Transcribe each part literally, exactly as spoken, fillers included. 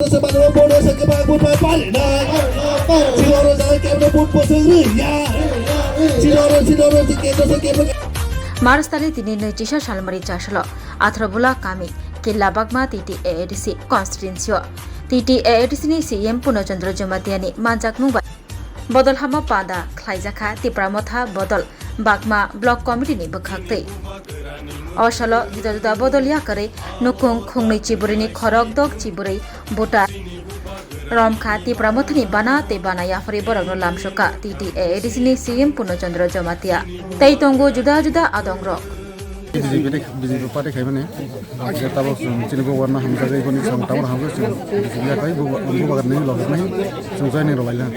Sebangno bono se kebang bupa parinai. Sinoro jai kebno but poseng riya. Sinoro, sinoro si kebno se kebno. March tali tini nwichisa salmari chasalo Athrobula kami Killa Bagma T T A A D C constituency o T T A A D C ni C E M Purno Chandra Jamatia ni manjakmung bai bodol hama panda khlaijakha Tipra Motha bodol Bagma Block Committee ni bwkhaktwi. O salo juda juda bodol yakarwi nukung khungnwi chiburini khorok dok chiburwi buta romkha Tipra Mothani bana tei bana yaphari borokno lamsokha T T A A D C ni C M Purno Chandra Jamatia. Tei tongo juda juda adongrok. B J P de, B J P party khaimani. Tabok chwng chini bubagrano hamjagwi boni chwng tabok hamjagwi chwng B J P ya tei bubagrani logi nai chwng joining rwlai lai.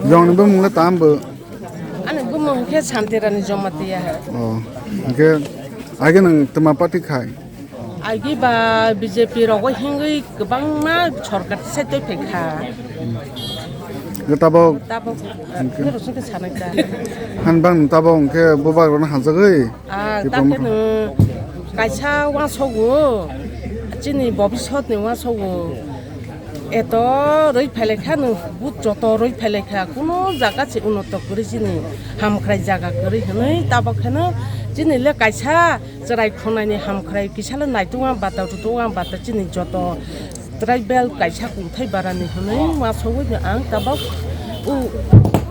Jong ni bumung le tam bo. Ani bumung khe Santirani Jamatia. Oh, hingke age nang tama party khai? Agi ba B J P rogo hingwi kwbangma sorkar se twi phaikha. Hingke tabok. Tabok, hingke rosong khe sanai ta. Han bang tabok hingke bubagrano hamjagwi. Ah, Tipra Motha. Kaisa uansukgo, chini bobisotni uansukgo. Eto rwi phailaikha nwng, but joto rwi phailaikha, kuno jaga se unoto kwrwi chini hamkhrai jaga kwrwi hwnwi tabok kheno chini le kaisa chwrai khwnaini hamkhrai kisa le naitukma bata rutukma bata chini joto tribal kaisa kungthai barani hwnwi uansugwi ang tabok u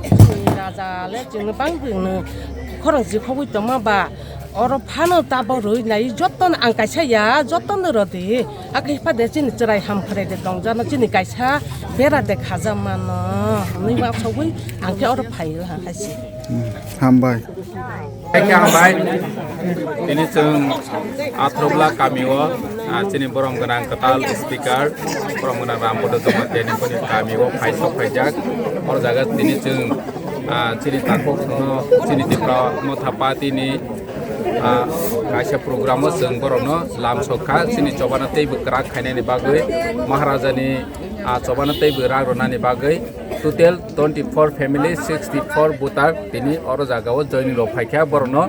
chini raja le chwngno bangwi khorang jikhogwi tongma ba. Oro phano tabok rwi nai jotono ang kaisa ya, jotono rw di. Akhe hipha de chini chwrai hamkhrai de tongjano chini kaisa bera de khaja mano. Hwnwi ma sogwi ang khe oro phai o ha hai se. Hmm, hambai. Hai khe hambai. Tini chwng Athrobla kami o, ah, chini borom gwnang kwtal speaker, borom gwnang Rampada Jamatia ni boni kami o phai sok phaijak. Oro jaga tini chwng, ah, chini takhuk no chini Tipra Motha Party ni Ah, kaisa program o chwng borokno lamsok kha, chini chobano teibo kwrak khainani bagwi, Maharaja ni, ah, chobano teibo rak rwnani bagwi, total twenty four family, sixty four voter tini oro jaga o joining rok phaikha, borokno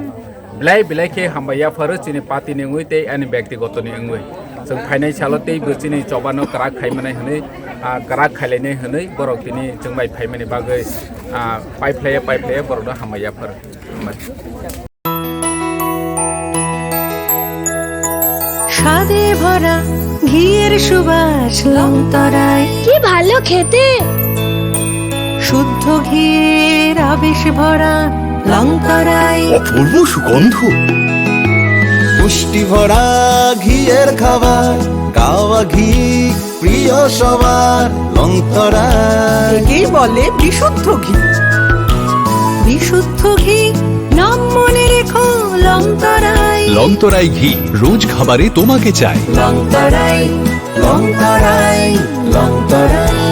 belai belai khe hambai yapharo chini party ni wngwi tei ani byaktigoto ni wngwi. Chwng phainai salo teibo chini chobano kwrak khaimanai hwnwi, ah, kwrak khailainai hwnwi borok tini chwng bai phaimani bagwi, ah, paiphlaiya paiphlaiya borokno hambai yapharo. Hambai. স্বাদে ভরা ঘিয়ের সুবাস লংতরায়। কি ভালো খেতে। শুদ্ধ ঘিয়ের আবেশ ভরা লংতরায়। অপূর্ব সুগন্ধ। পুষ্টি ভরা ঘিয়ের খাবার, কাওয়া ঘি। প্রিয় সবার লংতরাই। একেই বলে বিশুদ্ধ ঘি। বিশুদ্ধ ঘি, নাম মনে রেখো লংতরাই। লংতরাই ঘি, রোজ খাবারে তোমাকে চাই। লংতরাই, লংতরাই, লংতরাই।